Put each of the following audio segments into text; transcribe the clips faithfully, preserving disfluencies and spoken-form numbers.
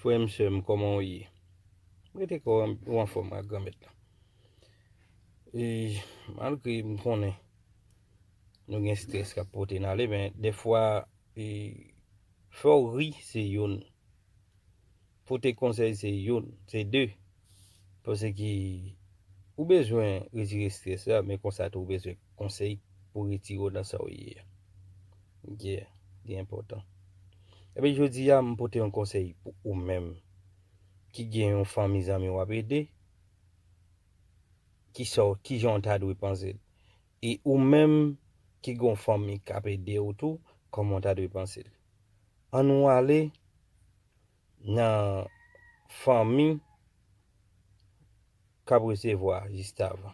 Frè m, sè m, kòman w ye? M rete kò w anfòm ak Granmèt la. E, malgre m konnen nou gen strès k ap pote n ale, men dèfwa, e, fè w ri se youn. Pote konsèy se youn, se de. Paske ou bezwen retire strès la, men konsa tou ou bezwen konsèy pou retire w nan sa w ye a. Yeah, li enpòtan. Ebyen, jodi a, m pote yon konsèy pou ou menm ki gen yon fanmi zanmi w ap ede, ki sa w, kijan w ta dwe panse l. E ou menm ki gen yon fanmi k ap ede w tou, kòman w ta dwe panse l. Ann nou ale nan fanmi k ap resevwa jis avan.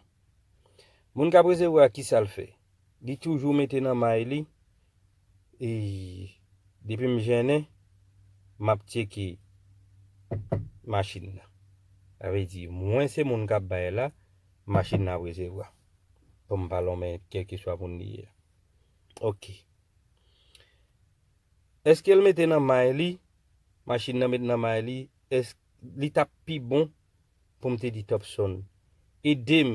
Moun k ap resevwa, kisa l fè? Li toujou mete nan may li, e depi m jennen, m ap tcheke machin nan. Sa vle di, mwen se moun k ap bay la, machin nan ap resevwa. Pou m pa lonmen kèlkeswa moun li ye a. Oke. Èske l mete nan may li, machin nan met nan may li, èske li t ap pi bon pou m te di Topson, ede m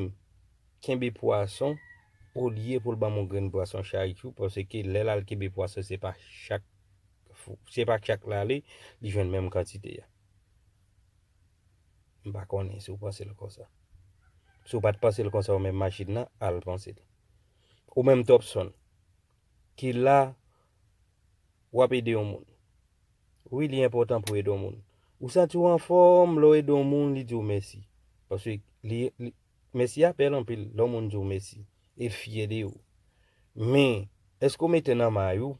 kenbe pwason olye pou l ban m yon grenn pwason chak jou, paske lè l al kenbe pwason, se pa chak, se pa chak l ale, li jwenn menm kantite a. M pa konnen si w panse l konsa. Si w pa t panse l konsa, ou menm machin nan, al panse l. Ou menm Topson, ki la, w ap ede yon moun. Wi, li enpòtan pou ede yon moun. Ou santi w anfòm, lè w ede yon moun, li di w mèsi. Paske li, li, mèsi a bèl anpil, lè yon moun di w mèsi. E l fyè de ou. Men, èske w mete nan may ou?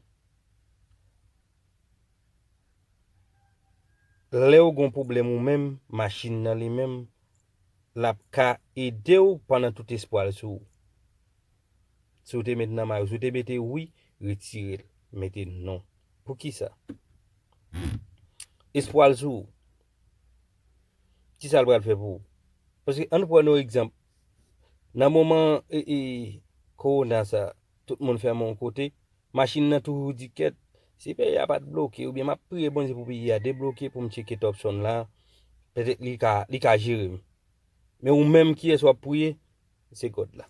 Lè w gen yon pwoblèm ou menm, machin nan li menm, l ap ka ede w pandan tout espwa l sou ou. Si w te met nan may ou, si w te mete wi, retire l, mete non. Poukisa? Espwa l sou ou. Kisa l pral fè pou ou? Paske ann pran yon egzanp. Nan moman, e, e, kowona sa, tout moun fèmen yon kote, machin nan toujou di kèt, si peyi a pa t bloke, oubyen m ap priye Bondye pou peyi a debloke pou m tcheke Topson la, petèt li ka, li ka jere m. Men ou menm, kiyès w ap priye? Se God la.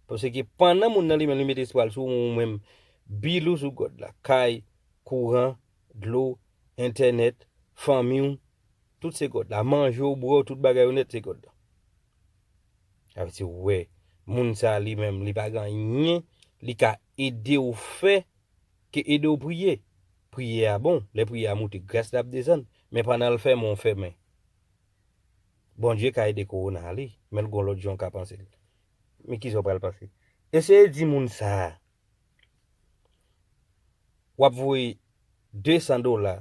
Paske pandan moun nan li menm li mete espwa l sou ou, ou menm, bil ou sou God la. Kay, kouran, dlo, entènèt, fanmi w, tout se God la. Manje w, bwè w, tout bagay ou nèt se God la. Sa vle di, ou wè, moun sa li menm, li pa gen anyen li ka ede w fè ke ede w priye. Priyè a bon, lè priyè a moute, gras la ap desann. Men pandan l fèmen, w fèmen. Bondye ka ede kowona ale, men l gon lòt jan w ka panse l. Men kisa w pral panse? Eseye di moun sa a, w ap voye de san dola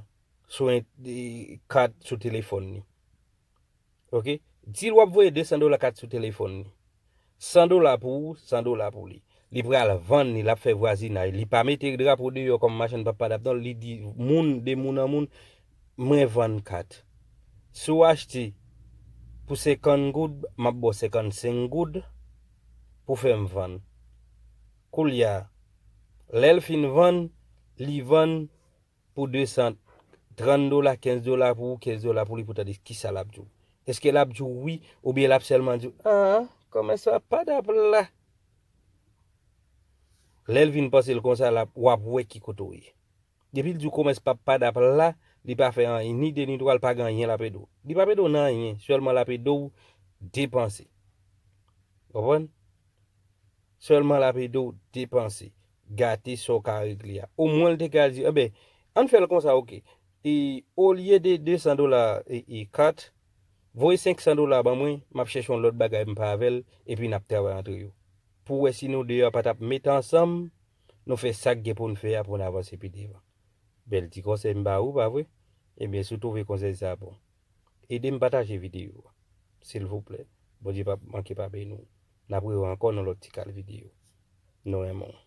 sou en, e, kat sou telefòn li. Oke? Di l w ap voye de san dola kat sou telefòn li. San dola pou ou, san dola pou li. Li pral vann li, l ap fè vwazinaj. Li pa mete drapo deyò kòm machann pap padap non, li di moun, de moun an moun, mwen vann kat. Si w achte pou senkant goud, m ap ba w senkannsenk goud pou fè m vann. Koulye a, lè l fin vann, li vann pou de san trant dola, kenz dola pou ou, kenz dola pou li, pou tande kisa l ap di w. Èske l ap di w wi, oubyen l ap sèlman di w, an, kòmès pap padap la. Lè l vin panse l konsa, l ap, w ap wè ki kote w ye. Depi l di w kòmès pap padap la, li pa fè anyen, ni de ni twa, l pa gen anyen l ap ede w. Li p ap ede w nan anyen, sèlman l ap ede w depanse. Konprann? Sèlman l ap ede w depanse, gate sa w ka regle a. Omwen l te ka di, enben, ann fè l konsa, oke. E, olye de de san dola, e, e, kat, voye senk san dola ban mwen, m ap chèche yon lòt bagay, m pa avè l, epi n ap travay antre yo. Pou w wè si nou de a pa t ap met ansanm, nou fè sa k gen pou n fè a pou n avanse pi devan. Bèl ti konsèy m ba ou, pa vre? Ebyen, si w twouve konsèy sa a bon, ede m pataje videyo a, silvouplè. Bondye p ap manke pa beni w. N ap rewè ankò nan lòt ti kal videyo. Nou renmen w.